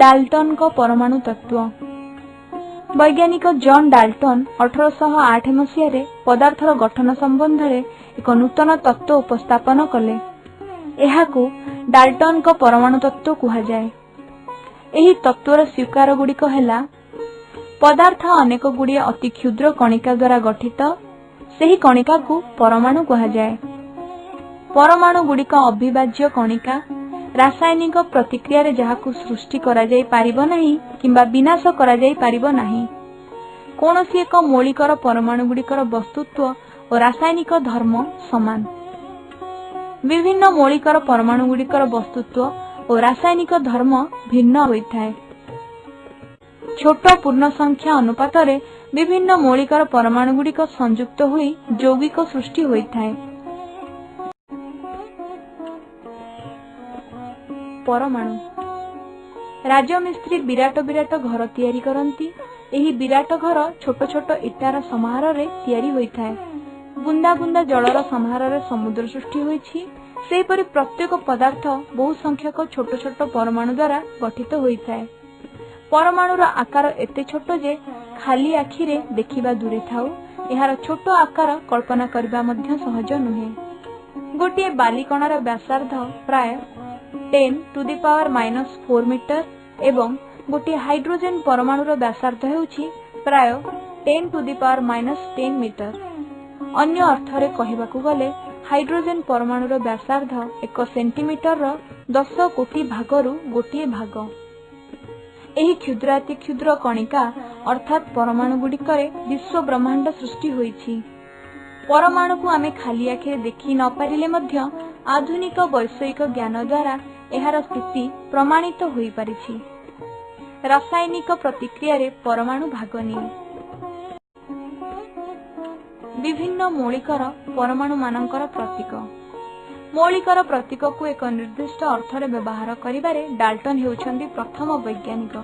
ଡାଲ୍ଟନଙ୍କ ପରମାଣୁ ତତ୍ତ୍ୱ। ବୈଜ୍ଞାନିକ ଜନ୍ ଡାଲ୍ଟନ 1808 ମସିହାରେ ପଦାର୍ଥର ଗଠନ ସମ୍ବନ୍ଧରେ ଏକ ନୂତନ ତତ୍ତ୍ୱ ଉପସ୍ଥାପନ କଲେ। ଏହାକୁ ଡାଲ୍ଟନଙ୍କ ପରମାଣୁ ତତ୍ତ୍ୱ କୁହାଯାଏ। ଏହି ତତ୍ତ୍ୱର ସ୍ୱୀକାରଗୁଡ଼ିକ ହେଲା: ପଦାର୍ଥ ଅନେକ ଗୁଡ଼ିଏ ଅତି କ୍ଷୁଦ୍ର କଣିକା ଦ୍ୱାରା ଗଠିତ, ସେହି କଣିକାକୁ ପରମାଣୁ କୁହାଯାଏ। ପରମାଣୁଗୁଡ଼ିକ ଅବିଭାଜ୍ୟ କଣିକା, ରାସାୟନିକ ପ୍ରତିକ୍ରିୟାରେ ଯାହାକୁ ସୃଷ୍ଟି କରାଯାଇ ପାରିବ ନାହିଁ କିମ୍ବା ବିନାଶ କରାଯାଇ ପାରିବ ନାହିଁ। କୌଣସି ଏକ ମୌଳିକର ପରମାଣୁଗୁଡ଼ିକର ବସ୍ତୁତ୍ୱ ଓ ରାସାୟନିକ ଧର୍ମ ସମାନ। ବିଭିନ୍ନ ମୌଳିକର ପରମାଣୁଗୁଡ଼ିକର ବସ୍ତୁତ୍ୱ ଓ ରାସାୟନିକ ଧର୍ମ ଭିନ୍ନ ହୋଇଥାଏ। ଛୋଟ ପୂର୍ଣ୍ଣ ସଂଖ୍ୟା ଅନୁପାତରେ ବିଭିନ୍ନ ମୌଳିକର ପରମାଣୁଗୁଡ଼ିକ ସଂଯୁକ୍ତ ହୋଇ ଯୌଗିକ ସୃଷ୍ଟି ହୋଇଥାଏ। ପରମାଣୁ। ରାଜମିସ୍ତ୍ରୀ ବିରାଟ ବିରାଟ ଘର ତିଆରି କରନ୍ତି। ଏହି ବିରାଟ ଘର ଛୋଟ ଛୋଟ ଇଟାର ସମାହାରରେ ତିଆରି ହୋଇଥାଏ। ବୁନ୍ଦା ବୁନ୍ଦା ଜଳର ସମାହାରରେ ସମୁଦ୍ର ସୃଷ୍ଟି ହୋଇଛି। ସେହିପରି ପ୍ରତ୍ୟେକ ପଦାର୍ଥ ବହୁ ସଂଖ୍ୟକ ଛୋଟ ଛୋଟ ପରମାଣୁ ଦ୍ୱାରା ଗଠିତ ହୋଇଥାଏ। ପରମାଣୁର ଆକାର ଏତେ ଛୋଟ ଯେ ଖାଲି ଆଖିରେ ଦେଖିବା ଦୂରେ ଥାଉ, ଏହାର ଛୋଟ ଆକାର କଳ୍ପନା କରିବା ମଧ୍ୟ ସହଜ ନୁହେଁ। ଗୋଟିଏ ବାଲିକଣାର ବ୍ୟାସାର୍ଦ୍ଧ ପ୍ରାୟ 10⁻⁴ ମିଟର ଏବଂ ଗୋଟିଏ ହାଇଡ୍ରୋଜେନ ପରମାଣୁର ବ୍ୟାସାର୍ଦ୍ଧ ହେଉଛି ପ୍ରାୟ 10⁻¹۰ ମିଟର। ଅନ୍ୟ ଅର୍ଥରେ କହିବାକୁ ଗଲେ, ହାଇଡ୍ରୋଜେନ ପରମାଣୁର ବ୍ୟାସାର୍ଦ୍ଧ ଏକ ସେଣ୍ଟିମିଟରର 10 କୋଟି ଭାଗରୁ ଗୋଟିଏ ଭାଗ। ଏହି କ୍ଷୁଦ୍ରାତି କ୍ଷୁଦ୍ର କଣିକା ଅର୍ଥାତ୍ ପରମାଣୁଗୁଡ଼ିକରେ ବିଶ୍ୱ ବ୍ରହ୍ମାଣ୍ଡ ସୃଷ୍ଟି ହୋଇଛି। ପରମାଣୁକୁ ଆମେ ଖାଲି ଆଖିରେ ଦେଖି ନ ପାରିଲେ ମଧ୍ୟ ଆଧୁନିକ ବୈଷୟିକ ଜ୍ଞାନ ଦ୍ୱାରା ଏହାର ସ୍ଥିତି ପ୍ରମାଣିତ ହୋଇପାରିଛି। ରାସାୟନିକ ପ୍ରତିକ୍ରିୟାରେ ପରମାଣୁ ଭାଗ ନିଏ। ବିଭିନ୍ନ ମୌଳିକର ପରମାଣୁମାନଙ୍କର ପ୍ରତୀକ। ମୌଳିକର ପ୍ରତୀକକୁ ଏକ ନିର୍ଦ୍ଦିଷ୍ଟ ଅର୍ଥରେ ବ୍ୟବହାର କରିବାରେ ଡାଲ୍ଟନ ହେଉଛନ୍ତି ପ୍ରଥମ ବୈଜ୍ଞାନିକ।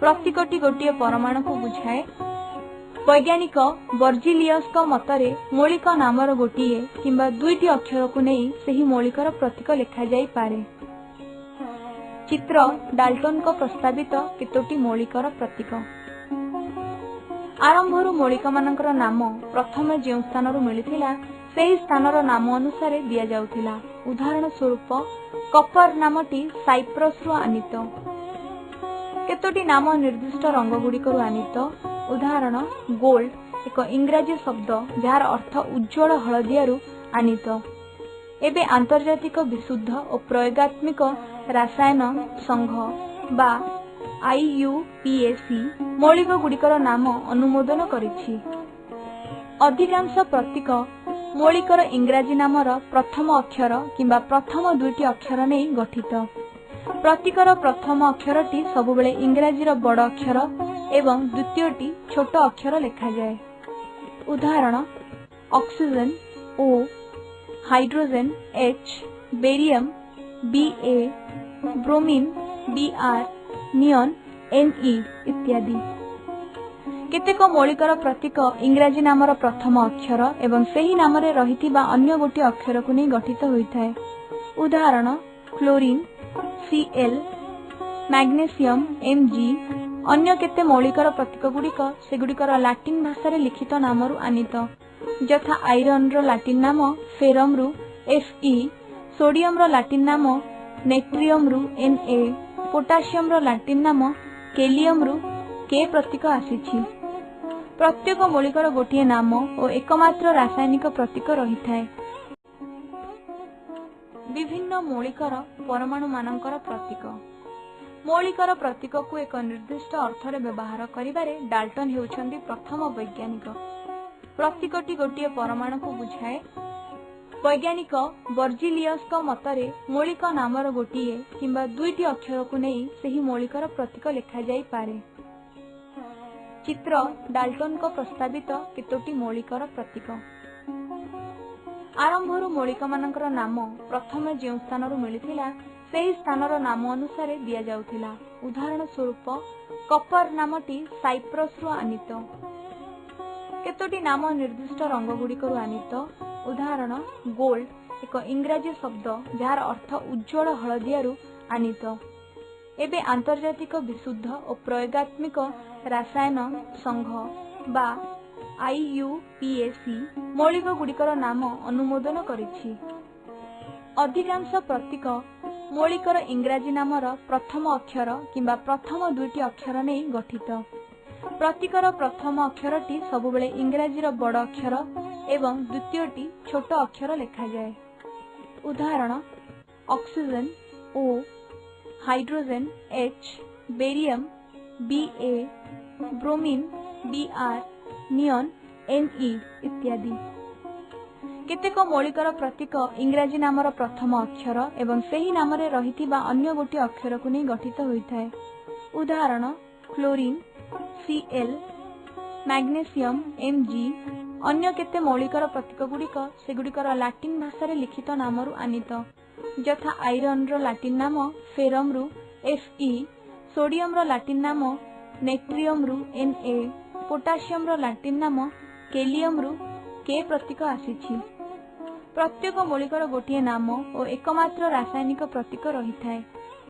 ପ୍ରତୀକଟି ଗୋଟିଏ ପରମାଣୁକୁ ବୁଝାଏ। ବୈଜ୍ଞାନିକ ବର୍ଜିଲିୟସଙ୍କ ମତରେ ମୌଳିକ ନାମର ଗୋଟିଏ କିମ୍ବା ଦୁଇଟି ଅକ୍ଷରକୁ ନେଇ ସେହି ମୌଳିକର ପ୍ରତୀକ ଲେଖାଯାଇପାରେ। ଚିତ୍ର: ଡାଲ୍ଟନଙ୍କ ପ୍ରସ୍ତାବିତ କେତୋଟି ମୌଳିକର ପ୍ରତୀକ। ଆରମ୍ଭରୁ ମୌଳିକମାନଙ୍କର ନାମ ପ୍ରଥମେ ଯେଉଁ ସ୍ଥାନରୁ ମିଳିଥିଲା, ସେହି ସ୍ଥାନର ନାମ ଅନୁସାରେ ଦିଆଯାଉଥିଲା। ଉଦାହରଣ ସ୍ୱରୂପ, କପର ନାମଟି ସାଇପ୍ରସରୁ ଆନୀତ। କେତୋଟି ନାମ ନିର୍ଦ୍ଦିଷ୍ଟ ରଙ୍ଗଗୁଡ଼ିକରୁ ଆନୀତ। ଉଦାହରଣ, ଗୋଲ୍ଡ, ଏକ ଇଂରାଜୀ ଶବ୍ଦ ଯାହାର ଅର୍ଥ ଉଜ୍ଜ୍ୱଳ ହଳଦିଆରୁ ଆନୀତ। ଏବେ ଆନ୍ତର୍ଜାତିକ ବିଶୁଦ୍ଧ ଓ ପ୍ରୟୋଗାତ୍ମିକ ରସାୟନ ସଂଘ ବା ଆଇୟୁପିଏସି ମୌଳିକଗୁଡ଼ିକର ନାମ ଅନୁମୋଦନ କରିଛି। ଅଧିକାଂଶ ପ୍ରତୀକ ମୌଳିକର ଇଂରାଜୀ ନାମର ପ୍ରଥମ ଅକ୍ଷର କିମ୍ବା ପ୍ରଥମ ଦୁଇଟି ଅକ୍ଷର ନେଇ ଗଠିତ। ପ୍ରତୀକର ପ୍ରଥମ ଅକ୍ଷରଟି ସବୁବେଳେ ଇଂରାଜୀର ବଡ଼ ଅକ୍ଷର ଏବଂ ଦ୍ୱିତୀୟଟି ଛୋଟ ଅକ୍ଷର ଲେଖାଯାଏ। ଉଦାହରଣ, oxygen O, hydrogen H, barium Ba, bromine Br, neon Ne ଇତ୍ୟାଦି। କେତେକ ମୌଳିକର ପ୍ରତୀକ ଇଂରାଜୀ ନାମର ପ୍ରଥମ ଅକ୍ଷର ଏବଂ ସେହି ନାମରେ ରହିଥିବା ଅନ୍ୟ ଗୋଟିଏ ଅକ୍ଷରକୁ ନେଇ ଗଠିତ ହୋଇଥାଏ। ଉଦାହରଣ, କ୍ଲୋରିନ୍ Cl, magnesium Mg। ଅନ୍ୟ କେତେ ମୌଳିକର ପ୍ରତୀକଗୁଡ଼ିକ ସେଗୁଡ଼ିକର ଲାଟିନ୍ ଭାଷାରେ ଲିଖିତ ନାମରୁ ଆନୀତ, ଯଥା ଆଇରନର ଲାଟିନ୍ ନାମ ଫେରମରୁ Fe, ସୋଡିୟମର ଲାଟିନ୍ ନାମ ନେଟ୍ରିୟମରୁ Na, ପୋଟାସିୟମର ଲାଟିନ୍ ନାମ କେଲିୟମରୁ K ପ୍ରତୀକ ଆସିଛି। ପ୍ରତ୍ୟେକ ମୌଳିକର ଗୋଟିଏ ନାମ ଓ ଏକମାତ୍ର ରାସାୟନିକ ପ୍ରତୀକ ରହିଥାଏ। ବିଭିନ୍ନ ମୌଳିକର ପରମାଣୁମାନଙ୍କର ପ୍ରତୀକ। ମୌଳିକର ପ୍ରତୀକକୁ ଏକ ନିର୍ଦ୍ଦିଷ୍ଟ ଅର୍ଥରେ ବ୍ୟବହାର କରିବାରେ ଡାଲ୍ଟନ ହେଉଛନ୍ତି ପ୍ରଥମ ବୈଜ୍ଞାନିକ। ପ୍ରତୀକଟି ଗୋଟିଏ ପରମାଣୁକୁ ବୁଝାଏ। ବୈଜ୍ଞାନିକ ବର୍ଜିଲିୟସଙ୍କ ମତରେ ମୌଳିକ ନାମର ଗୋଟିଏ କିମ୍ବା ଦୁଇଟି ଅକ୍ଷରକୁ ନେଇ ସେହି ମୌଳିକର ପ୍ରତୀକ ଲେଖାଯାଇପାରେ। ଚିତ୍ର: ଡାଲ୍ଟନଙ୍କ ପ୍ରସ୍ତାବିତ କେତୋଟି ମୌଳିକର ପ୍ରତୀକ। ଆରମ୍ଭରୁ ମୌଳିକମାନଙ୍କର ନାମ ପ୍ରଥମେ ଯେଉଁ ସ୍ଥାନରୁ ମିଳିଥିଲା, ସେହି ସ୍ଥାନର ନାମ ଅନୁସାରେ ଦିଆଯାଉଥିଲା। ଉଦାହରଣ ସ୍ୱରୂପ, କପର ନାମଟି ସାଇପ୍ରସରୁ ଆନୀତ। କେତୋଟି ନାମ ନିର୍ଦ୍ଦିଷ୍ଟ ରଙ୍ଗଗୁଡ଼ିକରୁ ଆନୀତ। ଉଦାହରଣ, ଗୋଲ୍ଡ, ଏକ ଇଂରାଜୀ ଶବ୍ଦ ଯାହାର ଅର୍ଥ ଉଜ୍ଜ୍ୱଳ ହଳଦିଆରୁ ଆନୀତ। ଏବେ ଆନ୍ତର୍ଜାତିକ ବିଶୁଦ୍ଧ ଓ ପ୍ରୟୋଗାତ୍ମିକ ରାସାୟନ ସଂଘ ବା ଆଇୟୁପିଏସି ମୌଳିକଗୁଡ଼ିକର ନାମ ଅନୁମୋଦନ କରିଛି। ଅଧିକାଂଶ ପ୍ରତୀକ ମୌଳିକର ଇଂରାଜୀ ନାମର ପ୍ରଥମ ଅକ୍ଷର କିମ୍ବା ପ୍ରଥମ ଦୁଇଟି ଅକ୍ଷର ନେଇ ଗଠିତ। ପ୍ରତୀକର ପ୍ରଥମ ଅକ୍ଷରଟି ସବୁବେଳେ ଇଂରାଜୀର ବଡ଼ ଅକ୍ଷର ଏବଂ ଦ୍ୱିତୀୟଟି ଛୋଟ ଅକ୍ଷର ଲେଖାଯାଏ। ଉଦାହରଣ: oxygen O, hydrogen H, barium Ba, bromine Br, neon Ne ଇତ୍ୟାଦି। କେତେକ ମୌଳିକର ପ୍ରତୀକ ଇଂରାଜୀ ନାମର ପ୍ରଥମ ଅକ୍ଷର ଏବଂ ସେହି ନାମରେ ରହିଥିବା ଅନ୍ୟ ଗୋଟିଏ ଅକ୍ଷରକୁ ନେଇ ଗଠିତ ହୋଇଥାଏ। ଉଦାହରଣ: କ୍ଲୋରିନ୍ Cl, magnesium Mg। ଅନ୍ୟ କେତେ ମୌଳିକର ପ୍ରତୀକଗୁଡ଼ିକ ସେଗୁଡ଼ିକର ଲାଟିନ୍ ଭାଷାରେ ଲିଖିତ ନାମରୁ ଆନୀତ, ଯଥା ଆଇରନର ଲାଟିନ୍ ନାମ ଫେରମରୁ Fe, ସୋଡିୟମର ଲାଟିନ୍ ନାମ ନେଟ୍ରିୟମରୁ Na, ପୋଟାସିୟମର ଲାଟିନ୍ ନାମ କେଲିୟମରୁ K ପ୍ରତୀକ ଆସିଛି। ପ୍ରତ୍ୟେକ ମୌଳିକର ଗୋଟିଏ ନାମ ଓ ଏକମାତ୍ର ରାସାୟନିକ ପ୍ରତୀକ ରହିଥାଏ।